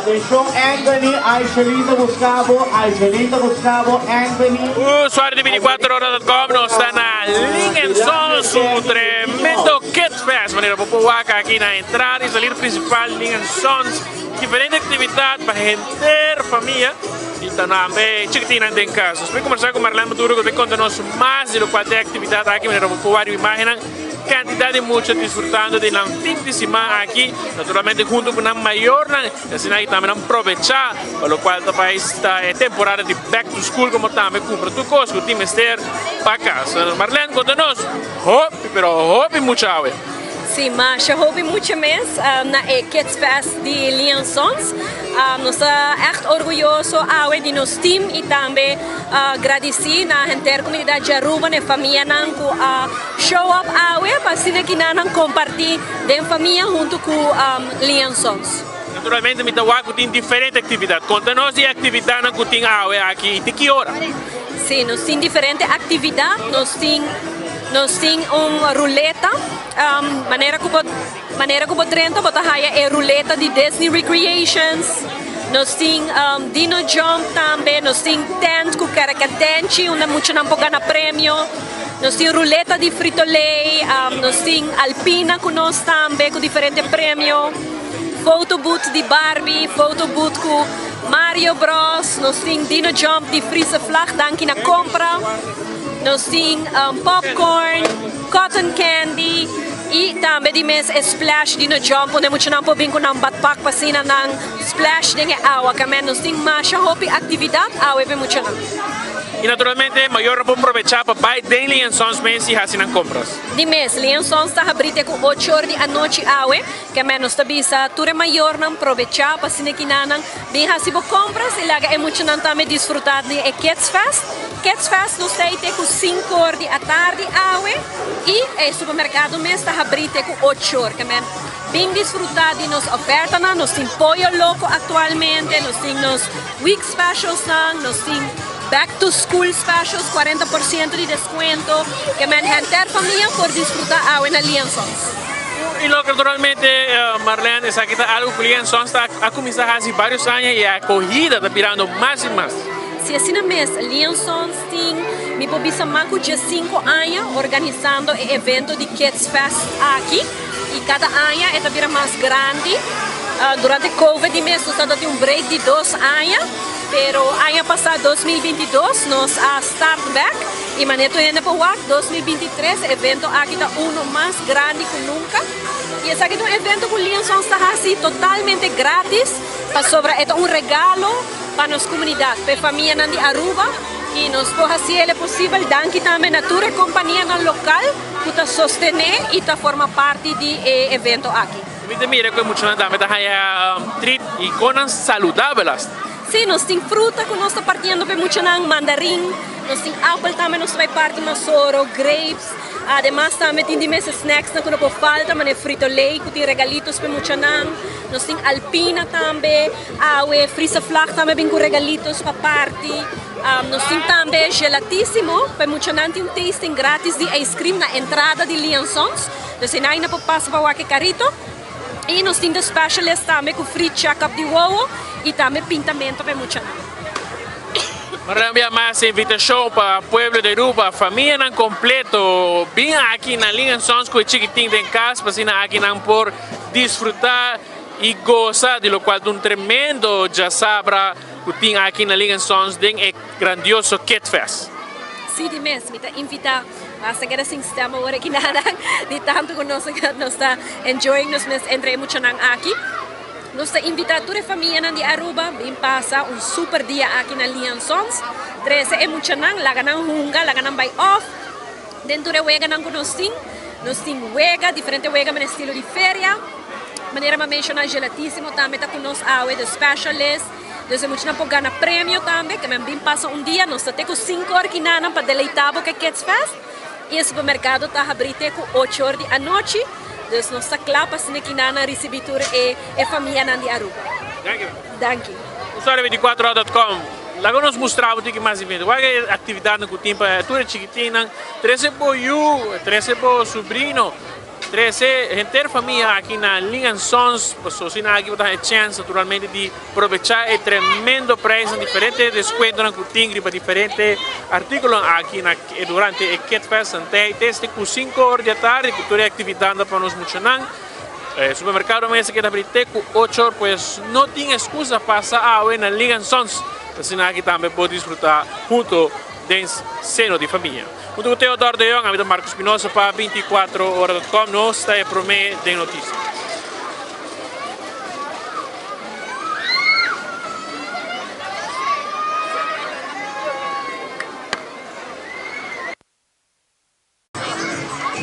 Atenshon Anthony, Aishelin ta buska bo, Aishelin ta buska bo, Anthony. Usuario di 24ora.com, nos ta na Ling en Son su tremendo Kids Fest. Manera bo por wak aki na entrada y salir principal Ling en Sons. Diferente actividad pa henter famia y tambe chikitinnan den cas. Nos por conversa cu Marlene Maduro cu ta conta nos mas di locual ta e actividad aki. Manera bo por wak riba imagennan. Cantidad di mucha disfrutando di nan fin di siman aki, naturalmente hunto cu nan mayornan, y asina aki tambe nan probecha pa locual ta bay sta e temporada di back to school como tambe cumpra tur cos cu tin mester pa cas. Marlene, conta nos, hopi pero hopi mucha awe. Si, masha hopi mucha mes na e Kids Fest di Lee Sons. Nos ta echt orguyoso awe di nos team y tambe gradici na henter comunidad di Aruba, na e famianan cu a show up awe pa asina ki nan comparti den famia hunto cu Lee Sons. Naturalmente mi ta wak cu tin diferente actividad. Conta nos di e actividadnan cu tin awe aki y te ki ora? Si, nos tin diferente actividad. Nos tin un ruleta, manera cu bo drenta, bo ta haya e ruleta di Disney Recreations. Nos tin Dino Jump tambe, nos tin tent cu caracatenchi, unda muchanan por gana premio. Nos tin ruleta di Frito-Lay, nos tin Alpina cu nos tambe, cu diferente premio. Photo booth di Barbie, photo booth cu Mario Bros, nos tin Dino Jump di Friese Vlag, danki na compra. Nos tin popcorn, cotton candy y tambe di mes splash Dino Jump, unda muchanan por bin cu nan backpack pa asina nan splash den awa. Kemen nos tin masha hopi actividad awe pa muchanan. Y naturalmente, mayor por aprovecha pa bay den Lee Sons mes y haci nan compras. Di mes, Lee Sons ta habri te cu 8 or di anochi awe, kemen nos ta bisa tur mayornan aprovecha pa asina ki nan bin haci bo compras y laga e muchanan tambe disfruta di e Kids Fest. Kids Fest nos ta te cu 5 or di atardi awe y e supermercado mes ta habri te cu 8 or. Kemen bin disfruta di nos oferta, nos tin pollo loco actualmente, nos tin nos week specials, nos tin back to school specials, 40% di descuento, kemen henter famia por disfruta awe na Lee Sons. Y loke naturalmente, Marlene, esaki ta algo cu Lee Sons ta a cuminsa hace varios aña y e acogida ta birando mas y mas. Si, asina mes, Lee Sons tin, mi por bisa, mas cu 5 aña organisando e evento di Kids Fest aki y cada aña e ta bira mas grandi. Durante COVID di mes nos tabatin un break di 2 aña, pero aña pasa, 2022, nos a start back y manera tur hende por wak, 2023 evento aki ta uno mas grandi cu nunca. Y esaki ta un evento cu Lee Sons ta haci totalmente gratis, pasobra e ta un regalo pa nos comunidad, pa famia di Aruba y nos por haci posibel danki tambe na tur compania local cu ta sostene y ta forma parti di e evento aki. Mi ta mira cu muchanan tambe ta haya treat y cosnan saludabel. Si, nos tin fruta cu nos ta partiendo pa muchanan, mandarin, nos tin apel tambe, nos ta bay parti masoro, grapes, ademas tambe tin di mes snacks cu no por falta, manera Frito-Lay, cu tin regalitos pa muchanan, nos tin Alpina tambe, awe Friese Vlag tambe bin cu regalitos pa parti, nos tin tambe Gelatissimo, pa muchanan tin tasting gratis di ice cream na entrada di Lee Sons, dus nan por pasa pa wak e carito. Y nos tin specialist tambe cu free check-up di wowo y tambe pintamento pa muchanan. Marlene, mas invitacion pa pueblo di Aruba, famianan completo, bin aki na Lee Sons cu chikitin den cas, pa asina aki nan por disfruta y goza di locual un tremendo diasabra cu tin aki na Lee Sons den e grandioso Kid Fest. Si, di mes, mi ta invita. Basta keda sin stem awor aki nada, di tanto cu nos ta enjoying nos mes entre muchanan aki. Nos ta invita tur e famianan di Aruba, bin pasa un super dia aki na Lee Sons. Trece e muchanan, laga nan hunga, laga nan bay off. Den e weganan cu nos tin. Nos tin wega, diferente wega na estilo di feria. Manera mi a menciona, Gelatissimo tambe ta cu nos awe, the specialist. Dus muchanan por gana premio tambe, kemen bin pasa un dia, nos ta te cu 5 or akinan pa deleita bo cu Kids Fest. Y e supermercado ta habri te cu 8 or di anochi. Dus nos ta cla pa asina akinan ricibi tur e famianan di Aruba. Thank you. Thank you. Usuario 24ora.com. Laga nos mustra un tiki mas evento. Cual e actividad cu tin pa tur chikitinnan, 13 bo yiu, 13 bo sobrino. Trece henter famia aki na Ling Sons, paso asina aki bo ta haya chance naturalmente di aprovecha e tremendo prijs, diferente descuento cu tin riba diferente articulo aki na durante e Kid Fest te cu 5 or di atardi, cu tur actividad pa nos muchanan. Supermercado mes ta keda habri te cu 8 or, pues no tin excusa, pasa awe na Ling Sons. Asina aki tambe por disfruta hunto den seno di famia. Hunto cu Theodore de Jong, ami ta Marcos Espinosa pa 24hora.com, nos ta prome den noticia.